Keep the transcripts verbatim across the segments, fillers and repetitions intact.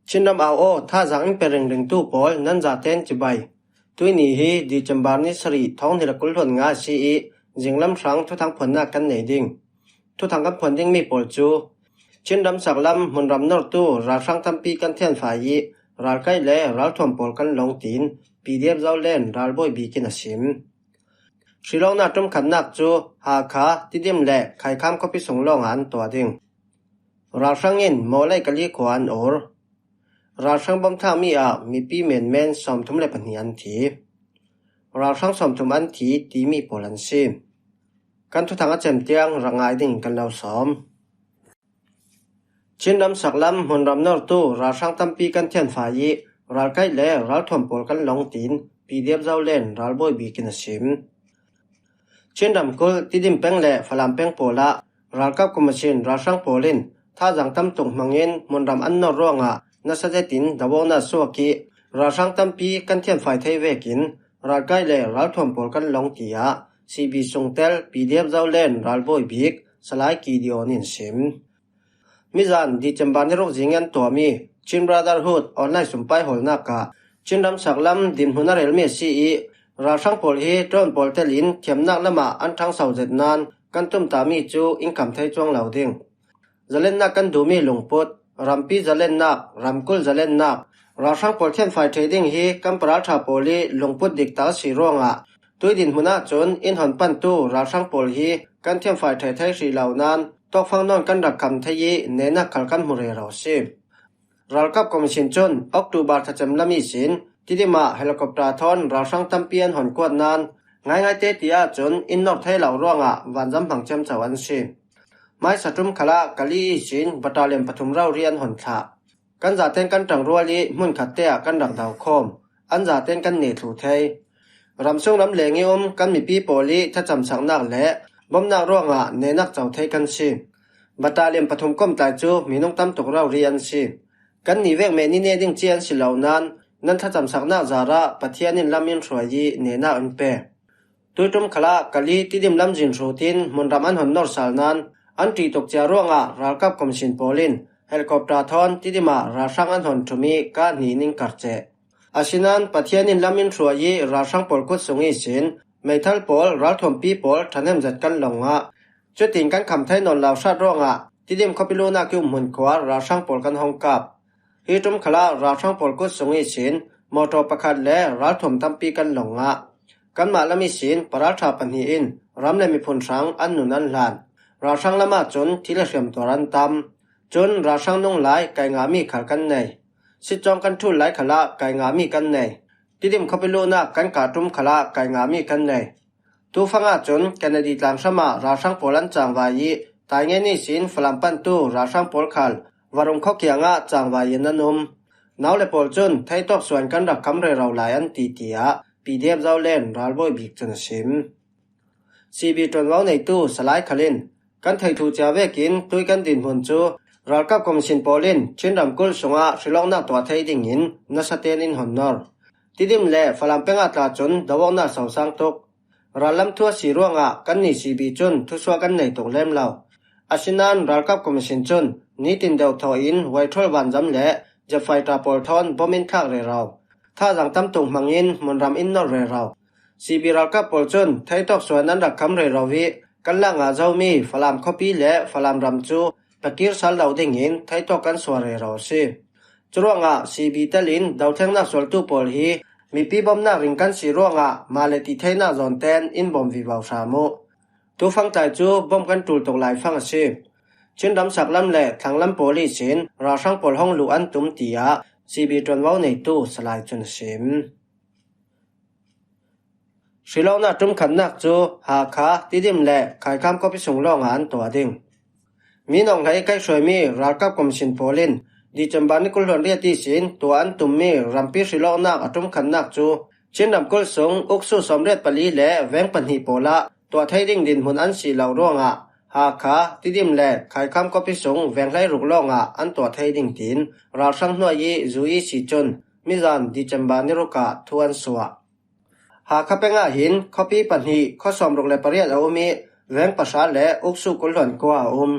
Chinram au aw, thazang in pe ringringtu pawl nan zaten cibai. Tuini hi December ni sarih thawng hnih le kul hluan nga si i zinglam hrang thuthang phuannak kan nei ding. Thuthang kan phuan dingmi pawl cu Chinram saklam hmunram nortu ralhrang tampi kan thianfai i ralkaih le ralthuam pawl kan lawng tiin P D F Zoland ralbawi bikin a sim. Hrilawknak ṭumkhatnak cu Hakha, Tidim le Khaikham khuapi sung lawngah an tuah ding. Ralhrang in Mawlei Kali khua an ur. Ralhrang bom thakmi ah mipi menmen sawmthum le pahnih an thi. Ralhrang sawmthum an thi timi pawl an si. Kan thuthang a cem tiang rak ngai ding kan lo sawm. Chinram saklam hmunram nortu ralhrang tampi kan thianfai i ralkaih le ralthuam pawl kan lawng tiin P D F Zoland ralbawi bikin a sim. Chinram kulh Tidim peng le Falam peng pawlah ralkap kumasin ralhrang pawl in thazang tamtuk hmangin hmunram an nor ruangah nasa zetin doawkna suak i ralhrang tampi kan thianfai thei vekin ralkaih le ralthuam pawl kan lawng tiah C B sungtel P D F Zoland ralbawi bik Salai Kidion in sim. Mizan December ni ruk zing an tuahmi Chin Brotherhood online sumpai hawlnak ah Chinram saklam dinhmun a relmi a si i ralhrang pawl hi drone pawl telin thiamnak lamah an ṭhangso zet nain kan tumtahmi cu in kham thei cuang lo ding. Zalennak kan duhmi lungput, rampi zalennak, ramkulh zalennak, ralhrang pawl thianfai ṭheh ding hi kan paralṭha pawl i lungput diktak a si ruangah tui dinhmun ahcun in hon pantu ralhrang pawl hi kan thianfai ṭheh thei hrih lo nain tawkfang nawn kan rak kham thei i nenak khal kan hmu rero a si. Ralkap Commission cun October thacem lam ihsin Tidim ah helicopter thawn ralhrang tampi an hon kuat nain ngaingaite ti ahcun in nor thei lo ruangah vanzam hmang ciamco an si. Hmaisa ṭum khalah Kali ihsin battalion pathum rori an hon thlah. Kan zaten kan ṭangrual i hmunkhat te ah kan rak dokhawm. An zaten kan neh thluh thei. Ramsung ramleng i um kan mipi pawl i thacamsaknak le bomnak ruangah nenak co thei kan si. Battalion pathum komtlai cu minung tamtuk rori an si. Kan nih vek meh ni ne ding ci an si lo nain nan thacamsaknak zarah Pathian in lam in hruai i nenak in pe. Tuiṭum khalah Kali Tidim lamzin hrutin hmunram an hon nor sal nain an ṭih tuk cia ruangah ralkap commission pawl in helicopter thawn Tidim ah ralhrang an hon ṭhum i kar hnih in in kar ceh. Asinain Pathian in lam in hruai i ralhrang pawl kut sung ihsin meithal pawl, ralthuampi pawl ṭhahnem zet kan lawng ah cutin kan kham thei nawn lo hrat ruangah Tidim khuapi luhnak i umhmun khua ralhrang pawl kan hong kap. Hi ṭum khalah ralhrang pawl kut sung ihsin mawṭaw pakhat le ralthuam tampi kan lawng ah kanmah lam ihsin paralṭha pahnih in ram le miphun hrang an nun an hlan. Ralhrang lam ahcun thil a hriam tuar an tam. Cun ralhrang nung lai kai ngahmi khal kan nei. Sitcawng kan ṭhul lai khalah kai ngahmi kan nei. Tidim khuapi luhnak kan kah ṭum khalah kai ngahmi kan nei. Tufang ahcun Kennedy tlang hram ah ralhrang pawl an cangvai i Taingen ihsin Falam pantu ralhrang pawl khal Varung khua kiangah cangvai in an um. Nau le pawl cun theitawk suan kan rak kham rero lai an ti, tiah P D F Zoland ralbawi bik cun a sim. C B ṭuanvo neitu Salai Khal in kan theih thluh cia vekin tui kan dinhmun cu ralkap commission pawl in Chin ramkulh sungah hrilawknak tuah thei dingin nasa tein in hon nor. Tidim le Falam peng ah tla cun doawknak sosang tuk. Rallam thu a si ruangah kannih C B cun thusuah kan nei tuk lem lo. Asinain ralkap commission cun nitin deuh thawh in Waithol vanzam le jet fighter pawl thawn bom in thlak rero. Thazang tamtuk hmangin hmunram in nor rero. C B ralkap pawl cun theitawk suan an rak kham rero i kan lak ngah zomi Falam khuapi le Falam ram cu pakir sal lo dingin theitawk kan sual rero a si. Curuangah C B telin dothlengnak sualtu pawl hi mipi bawmnak ring kan si ruangah mah le ti theinak zawn tein in bawm vivo hram uh. Tufangtlai cu bawm kan ṭul tuk lai fang a si. Chin ramsak lam le thlanglam pawl ihsin ralhrang pawl hong luh an tum, tiah C B ṭuanvo neitu Salai cun a sim. Hrilawknak ṭumkhatnak cu Hakha, Tidim le Khaikham khuapi sung lawngah an tuah ding. Mi nawnghlei kaihhruaimi ralkap commission pawl in December ni kul hluan riat ihsin tuah an tummi rampi hrilawknak a ṭumkhatnak cu Chin ramkulh sung uksu sawmriat pali le veng pahnih pawl ah tuah thei ding dinhmun an si lo ruangah Hakha, Tidim le Khaikham khuapi sung veng hleiruk lawngah an tuah thei ding tiin ralhrang hnuai i zu i si cun mizan December ni ruk ah thu an suah. Hakha peng ah hin khuapi pahnih, khua sawmruk le pariat a um i veng pahra le uksu kul hluan kua a um.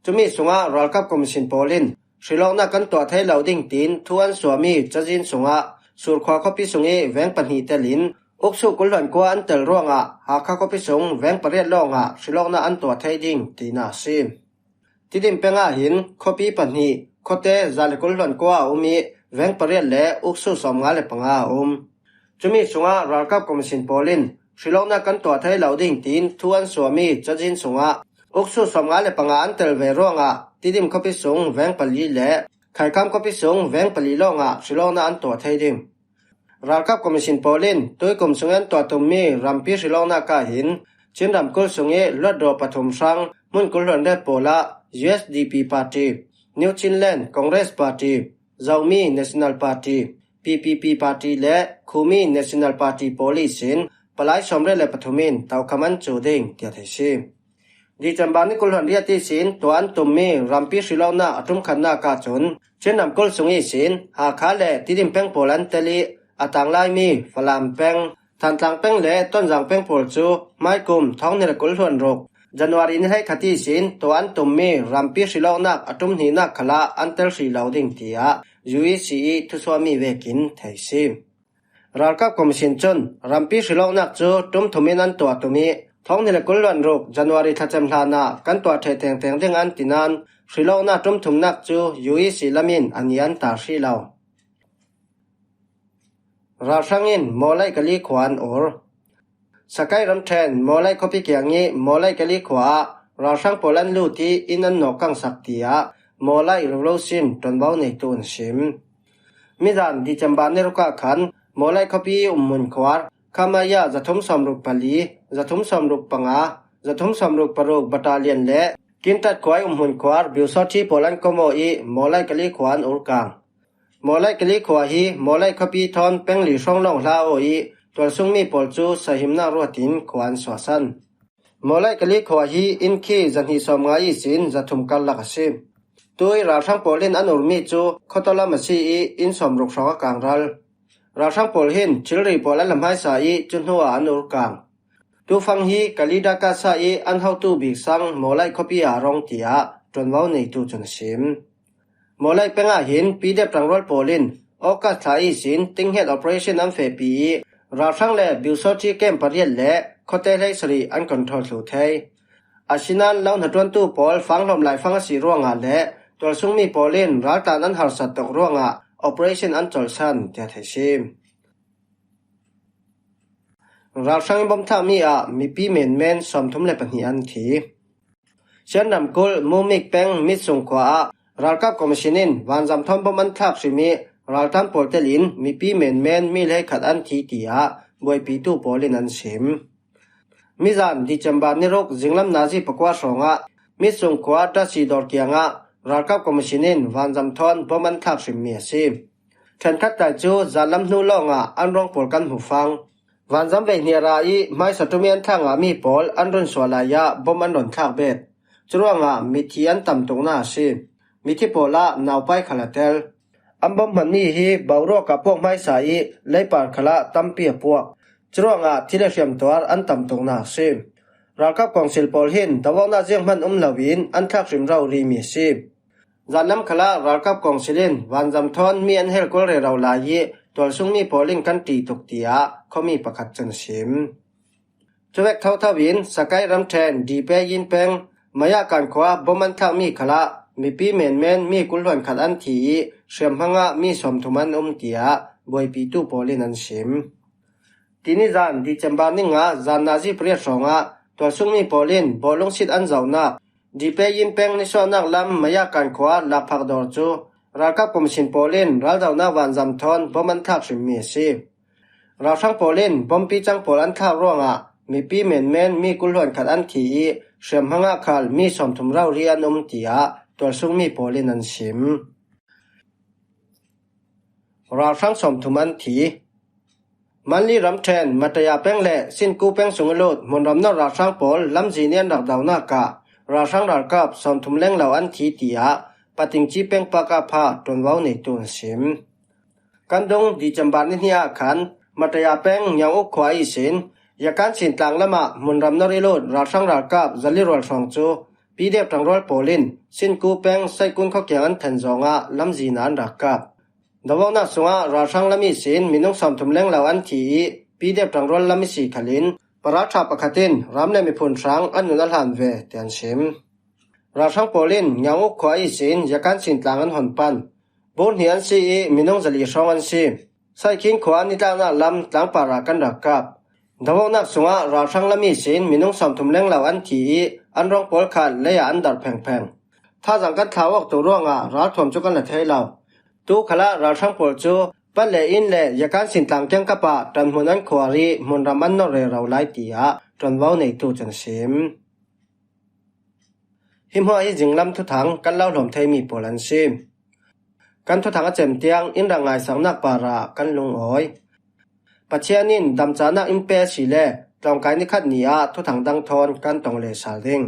Cumi sungah ralkap commission pawl in hrilawkna kan tuah thei lo ding tiin thu an suahmi cazin sungah Surkhua khuapi sung i veng pahnih telin uksu kulhluan kua an tel ruangah Hakha khuapi sung veng pariat lawngah hrilawkna an tuah thei ding tina a si. Tidim peng ah hin khuapi pahnih khuate za le kulhluan kua a um i veng pariat le uksu sawmnga le panga a um. Cumi sungah ralkap commission pawl in hrilawkna kan tuah thei lo ding tiin thu an suahmi cazin sungah uksu sawmnga le panga an tel ve ruangah Tidim khuapi sung veng pali le Khaikam khuapi sung veng pali lawngah hrilawkna an tuah thei ding. Ralkap commission pawl in tuikum sung an tuah tummi rampi hrilawkna kah hin Chin ramkulh sung i luatdaw pathum hrang hmun kulhluan riat pawlah U S D P party, New Chinland Congress party, Zomi National Party, P P P party le Khumi National Party pawl ihsin palai sawmriat le pathum in taukham an cu ding tia thei si. December ni kulhluan riat ihsin tuah an tummi rampi hrilawkna a ṭumkhatnak ahcun Chin ramkulh sung ihsin Hakha le Tidim peng pawl an tel i a tanglaimi Falam peng, Thantlang peng le Tonzang peng pawl cu hmaikum thawng hnih le kulhluan ruk January ni hleikhat ihsin tuah an tummi rampi hrilawknak a ṭum hnihnak khalah an tel hrih lo ding tiah U E C i thusuahmi vekin thei si. Ralkap commission cun rampi hrilawknak cu ṭum thum in an tuah tum i thawng hnih le kulhluan ruk January thlacem hlanah kan tuah ṭheh tengteng ding an ti nain hrilawknak ṭum thumnak cu U E C lam in a ni an tar hrih lo. Ralhrang in Mawlaih Kali khua an ur. Sakai ramṭhen Mawlaih khuapi kiang i Mawlaih Kali khua ah ralhrang pawl an lut i inn an nawk kangsak tiah Mawlaih Revolution ṭuanvo neitu in sim. Mizan December ni ruk ah khan Mawlaih khuapi i umhmun khuar Khamaya zathum sawmruk pali, zathum sawmruk panga, zathum sawmruk paruk battalion le Kintat khua i umhmun khuar Biusawṭhi pawl an komaw i Mawlaih Kali khua an ur kang. Mawlaih Kali khua hi Mawlaih khuapi thawn pengli hrawng lawng hla aw i tualsungmi pawl cu sahimnak ruat in khua an suahsan. Mawlaih Kali khua hi inn khi zahnih sawmnga ihsin zathum karlak a si. Tui ralhrang pawl in an urmi cu khuataw lam a si i inn sawmruk hrawng a kangral. Ralhrang pawl hin thilri pawl an la hmaisa i cu hnuah an ur kang. Tufang hi Kalida kasa i an hotu bik sang Mawlaih khuapi ah a rong tiah ṭuanvo neitu cun a sim. Mawlaih peng ah hin P D F ṭangrual pawl in August thla ihsin tinghet operation an fehpi i ralhrang le Biusawṭhi camp pariat le khuate hleisarih an control thluh thei. Asinain lo hnaṭuantu pawl fanghlawm laifang a si ruangah le tualsungmi pawl in raltlan an harsat tuk ruangah operation an colhsan tiah thei si. Ralhrang in bomb thlakmi ah mipi menmen sawmthum le pahnih an thi. Shan ramkulh Mumik peng Mitsung khua ah ralkap commission in vanzam thawn bomb an thlak hrim i raltlan pawl telin mipi menmen mi hleikhat an thi tiah buaipitu pawl in an sim. Mizan December ni ruk zinglam nazi pakua hrawngah Mitsung khua Dasi dawr kiangah ralkap commission in vanzam thawn bomb an thlak hrimmi a si. Ṭhenkhat tlai cu zanlam hnu lawngah an rawng pawl kan hmu fang. Vanzam veihnih a ra i hmaisa ṭum i an thlak ngahmi pawl an run suah lai ah bomb an rawn thlak bet. Curuangah mithi an tam tukna a si. Mithi pawl ah naupai khal a tel. An bomb hmanmi hi boruak ah puak hmaisa i leipar khal ah tampi a puak. Curuangah thi le hriamtuar an tam tukna a si. Ralkap kawngsil pawl hin doawknak zianghman um loin an thlak hrim rori mi a si. Zanlam khalah ralkap kawngsil in vanzam thawn mi an hel kul rero lai i tualsungmi pawl in kan ṭih tuk tiah khuami pakhat cun a sim. Cuvek thotho in Sakai ramṭhen Dipe Yin peng Mayakan khua bom an thlakmi khalah mipi menmen mi kul hluan khat an thi i hriamhmangah mi sawmthum an um tiah buaipitu pawl in an sim. Tini zan December ni nga zan nazi pariat hrawngah tualsungmi pawl in bawlungsit an zohnak Dipe Yin peng nisuahnak lam Mayakan khua lakphak dawr cu ralkap kum sin pawl in raldohnak vanzam thawn bom an thlak hrimmi a si. Ralhrang pawl in bompi cang pawl an thlak ruangah mipi menmen mi kul hluan khat an thi i hriamhmangah khal mi sawmthum rori an um tiah tualsungmi pawl in an sim. Ralhrang sawmthum an thi. Manli ramṭhen Mataya peng le Sinku peng sung i lut hmunram nor ralhrang pawl lamzin i an rak dohnak ah ralhrang ralkap sawmthum lenglo an thi tiah Patingci peng pakah pha ṭuanvo neitu an sim. Kan dung December ni hnih ah khan Mataya peng Ngiang Uk khua ihsin Yakan sin tlang lamah hmunram nor i lut ralhrang ralkap zali rual hrawng cu PDF ṭangrual pawl in Sinku peng Saikun khuakiang an then zawngah lamzina an rak kap. Dovawknak sungah ralhrang lam ihsin minung sawmthum lenglo an thi ih PDF ṭangrual lam ihsi khalin paralṭha pakhat in ram le miphun hrang an nun a hlan ve, tiah an sim. Ralhrang pawl in Ngianguk khua ihsin Yakan sintlang an hon pan. Bur hnih an si ih minung zali hrawng an si. Saikhin khua nitlaknak lam tlangpar ah kan rak kap. Dovawknak sungah ralhrang lam ihsin minung sawmthum lenglo an thi ih an rawng pawl khat lei ah an darh phengpheng. Thazang kan thlau awk tu ruangah ralthuam cu kan la thei lo. Tu khalah ralhrang pawl cu Pat le Inn le Yakan sintlang kiangkap ah ṭanhmun an khuar ih hmunram an nor rero lai, tiah ṭuanvo neitu cun a sim. Hi hmuah hi zinglam thuthang kan lo hlawm theimi pawl an si. Kan thuthang a cem tiang in rak ngaisaknak parah kan lungawi. Pathian in damcahnak in pe asile tlawngkai nikhat ni ah thuthang dang thawn kan tong le sal ding.